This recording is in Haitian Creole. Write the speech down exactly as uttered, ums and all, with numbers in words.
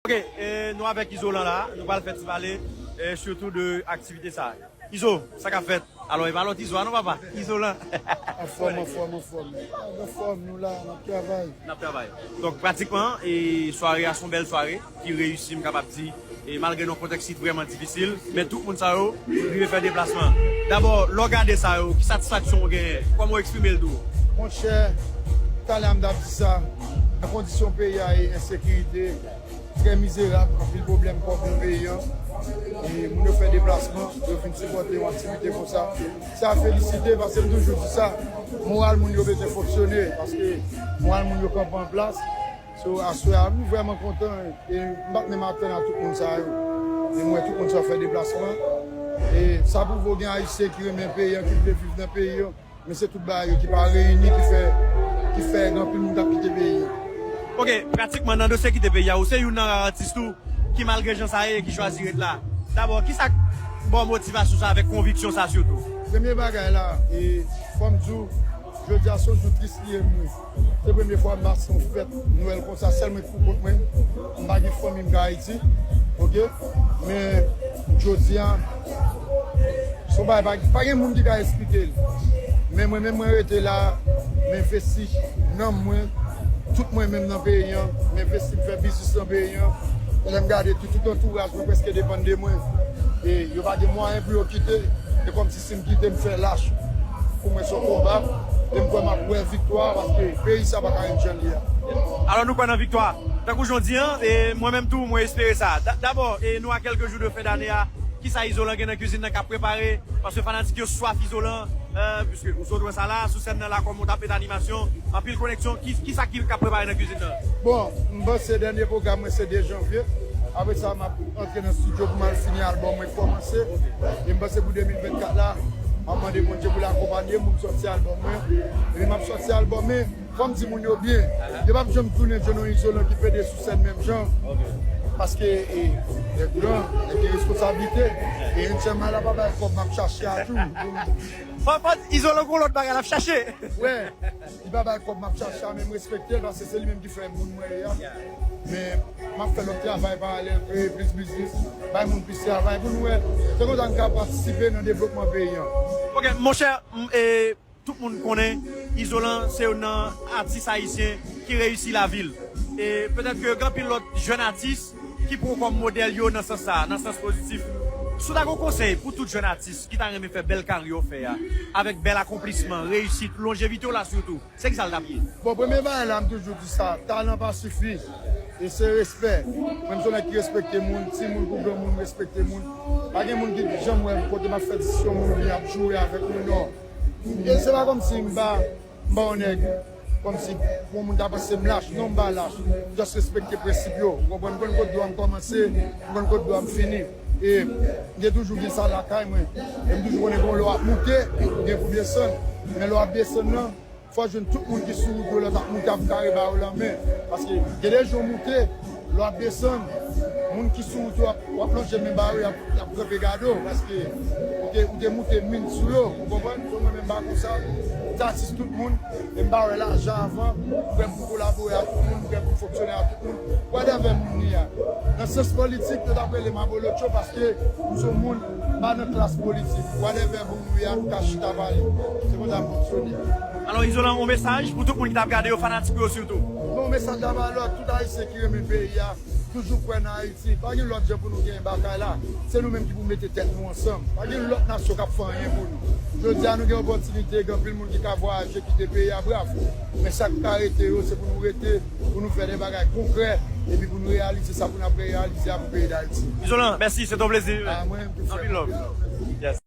Ok, e, nou avèk Izolan la, nou pral fè ti pale, e, sitou de aktivite sa. Izo, sa k ap fèt? Alò, e pa lòt Izo a non, papa? Izolan. Anfòm, anfòm, anfòm. Anfòm, nou la, n ap travay. N ap travay. Donk, pratikman, e, sware a se yon bèl sware ki reyisi, m kapab di, e, malgre nan kontèks ki vrèman difisil, men tout moun sa yo rive fè deplasman. Dabò, lè w gade sa yo, ki satisfaksyon w genyen? Kòman w eksprime l tou? Monchè, talè a m t ap di sa, nan kondisyon peyi a ye, ensekirite, trè mizerab, anpil pwoblèm kòb nan peyi an. E moun yo fè deplasman, yo vin sipòte yon aktivite konsa. Se a felisite, paske m toujou di sa, moral moun yo bezwen fonksyone, paske moral moun yo kanpe an plas. So, aswè a, m vrèman kontan, e m pa t menm atann a tout moun sa yo. E m wè tout moun sa yo fè deplasman. E sa pwouve w gen Ayisyen ki renmen peyi an, ki vle viv nan peyi an. Men se tout bagay yo ki pa reyini ki fè ki fè gen anpil moun k ap kite peyi an. Ok, pratikman nan dosye kite peyi a, ou se youn nan rare atis tou ki malgre jan sa ye ki chwazi ret la. Dabò, kisa k ba w motivasyon sa avèk konviksyon sa sitou? Premye bagay la, e fò m di w, jodi a se yon jou tris li ye pou mwen. Se premye fwa m pase yon fèt Nwèl konsa sèl mwen pou kont mwen. M pa gen fanmi m ka Ayiti. Ok? Men jodi a, se yon bagay pa, pa gen moun ki ka eksplike l. Men mwen menm mwen rete la, m envesti nanm mwen, tout mwen menm nan peyi an, m envesti m fè biznis nan peyi an. Lè m gade tout, tout antouraj mwen prèske depann de mwen. E yo pa gen mwayen pou yo kite. E kòmsi si m kite m fè lach pou mwen se yon konba. E m kwè m ap wè viktwa paske peyi sa pa ka ret jan l ye a. Alò nou kwè nan viktwa. Tankou jan w di an, e mwen menm tou mwen espere sa. Da- Dabò, e nou a kèlke jou de fen dane a, kisa Izolan gen nan kwizin nan k ap prepare? Paske fanatik yo swaf Izolan, e, piske ou sot wè sa la, sou sèn nan la kòm ou t ap met animasyon, anpil koneksyon, ki, kisa ki k ap prepare nan kwizin nan? Bon, m panse dènye pwogram mwen se de janvye. Apre sa, m ap antre nan estidyo pou m al fini albòm mwen kòmanse. E m panse pou de mil vennkat la, m ap mande Bondye pou l akonpanye m pou m sòti albòm mwen. Epi m ap sòti albòm mwen, fò m di moun yo byen. Yo p ap janm tounen jwenn yon Izolan ki pede sou sèn menm jan. Paske e, nèg gran, nèg gen responsablite. E enn sèlman la pa bay kòb m ap chache a tou. Fò, fò, Izolan gon lòt bagay l ap chache. Wè, li pa bay kòb m ap chache a, men m respekte l paske se li menm ki fè moun mwen ye a. Men m ap fè lòt travay paralèl, kreye plis biznis, bay moun plis travay pou nou wè se konsa n ka patisipe nan devlopman peyi an. Ok, monchè, m, e, tout moun konnen Izolan se youn nan atis ayisyen ki reyisi lavi l. E petèt ke gen anpil lòt jèn atis ki pran w kòm modèl yo nan sans sa, nan sans pozitif. Si w ta gen yon konsèy pou tout jèn atis ki ta renmen fè bèl karyè w fè a, avèk bèl akonplisman, reyisit, lonjevite w la sitou, se kisa l t ap ye? Bon, premye bagay la, m toujou di sa, talan pa sifi, e se respè. Mwen, m se yon nèg ki respekte moun, timoun kou granmoun, m respekte moun. Pa gen moun ki janm wè m kote m ap fè disisyon moun oubyen ap joure avèk moun, non. E se pa kòmsi m pa, m pa yon nèg kòmsi pou yon moun ta panse m lach. Non, m pa lach. M just respekte prensip yo. Ou konprann? M konn kot dwa m kòmanse, m konn kot dwa m fini. E m te toujou gen sa lakay mwen. E m toujou konnen gen yon lè w ap moute, ou gen pou desann. Men lè w ap desann nan, fò w jwenn tout moun ki sou wout yo, lè w t ap moute ap kare ba yo lanmen. Paske gen de jou w moute, lè w ap desann, moun ki sou wout yo ap, w ap lonje men ba yo, y ap, y ap kanpe gade w, paske ou te, ou te moute min sou yo, ou konprann? So, mwen menm m pa konsa, m se atis tout moun, e m pa wè lajan avan, m prè pou kolabore ak tout moun, m prè pou fonksyone ak tout moun, whatever moun li a. Nan sans politik, yo t ap rele m abolotcho paske m se yon moun, m pa nan klas politik, whatever moun ou ye a, nou ka chita pale. Se konsa m fonksyone. Alò, Izolan, yon mesaj pou tout moun ki t ap gade yo, fanatik ou yo sitou. Bon, mesaj la ba lòt, tout Ayisyen ki renmen peyi a, toujou kwè nan Ayiti. Pa gen lòt jan pou nou genyen batay la. Se nou menm ki pou mete tèt nou ansanm. Pa gen lòt nasyon k ap fè anyen pou nou. Jodi a, nou gen opòtinite, gen anpil moun ki ka vwayaje, kite peyi a, bravo. Men sa k ka rete yo, se pou nou rete, pou nou fè de bagay konkrè, epi pou nou reyalize sa pou n ap reyalize a pou peyi Dayiti. Izolan, mèsi, se t on plezi. A, mwen menm tou, frè m. Anpil love. Yes.